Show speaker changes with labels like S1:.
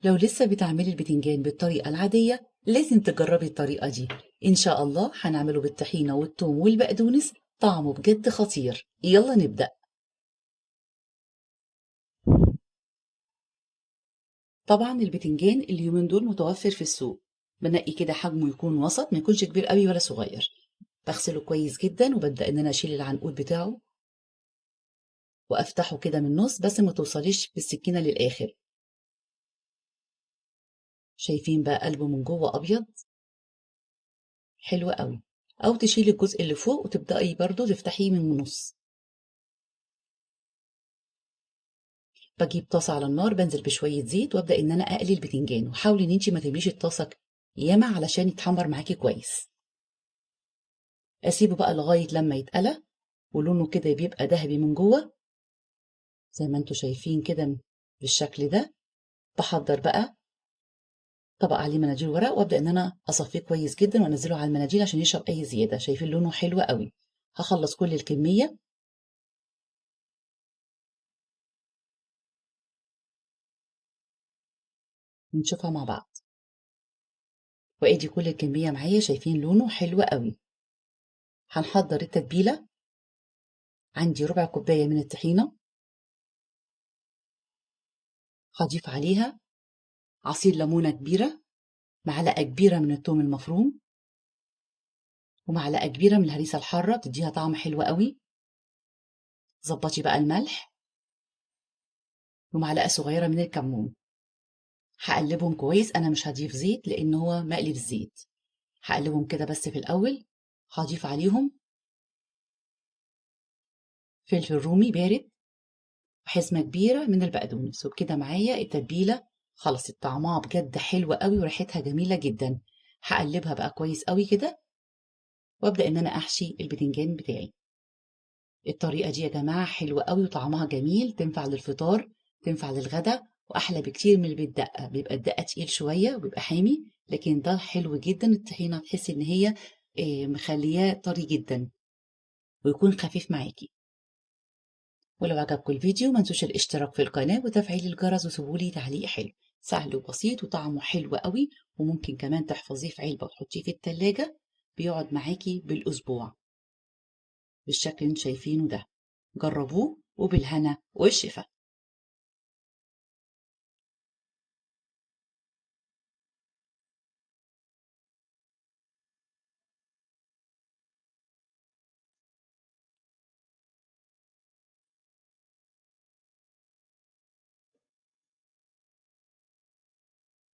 S1: لو لسه بتعملي البتنجان بالطريقة العادية لازم تجربي الطريقة دي. إن شاء الله هنعمله بالطحينة والثوم والبقدونس، طعمه بجد خطير. يلا نبدأ. طبعا البتنجان اليومين دول متوفر في السوق، بنقي كده حجمه يكون وسط، ما يكونش كبير قوي ولا صغير. بغسله كويس جدا وببدأ إن أنا أشيل العنقود بتاعه وأفتحه كده من النص، بس ما توصليش بالسكينة للآخر. شايفين بقى قلبه من جوه أبيض حلو قوي. أو تشيلي الجزء اللي فوق وتبدأي برضو تفتحيه من النص. بجيب طاسة على النار، بنزل بشوية زيت وأبدأ إن أنا أقلي البتنجان، وحاولي إن انتي ما تمليش الطاسة ياما علشان يتحمر معاكي كويس. أسيبه بقى لغاية لما يتقلى ولونه كده بيبقى ذهبي من جوه زي ما انتوا شايفين كده بالشكل ده. بحضر بقى طبق عليه مناديل ورق وابدا ان انا اصفيه كويس جدا وانزله على المناديل عشان يشرب اي زيادة. شايفين لونه حلو قوي. هخلص كل الكمية. نشوفها مع بعض. وادي كل الكمية معايا، شايفين لونه حلو قوي. هنحضر التتبيله. عندي ربع كوباية من الطحينه، هضيف عليها عصير ليمونه كبيرة، معلقه كبيرة من الثوم المفروم، ومعلقة كبيرة من الهريسه الحارة بتديها طعم حلو قوي. ظبطي بقى الملح، ومعلقة صغيرة من الكمون. هقلبهم كويس، انا مش هضيف زيت لان هو مقلي بالزيت. هقلبهم كده بس في الاول. هضيف عليهم فلفل رومي بارد وحزمه كبيرة من البقدونس. وبكده معايا التتبيله خلصت. طعمها بجد حلو قوي وريحتها جميلة جدا. هقلبها بقى كويس قوي كده وابدا ان انا احشي البتنجان بتاعي. الطريقة دي يا جماعة حلوة قوي وطعمها جميل، تنفع للفطار، تنفع للغدا، واحلى بكتير من اللي بالدقه. بيبقى الدقة تقيل شوية وبيبقى حامي، لكن ده حلو جدا. الطحينه تحسي ان هي مخلياه طري جدا ويكون خفيف معاكي. ولو عجبكم الفيديو ما تنسوش الاشتراك في القناة وتفعيل الجرس وسيبولي تعليق حلو. سهل وبسيط وطعمه حلو قوي، وممكن كمان تحفظيه في علبة وتحطيه في التلاجة، بيقعد معاكي بالأسبوع بالشكل اللي انتوا شايفينه ده. جربوه وبالهنا والشفا.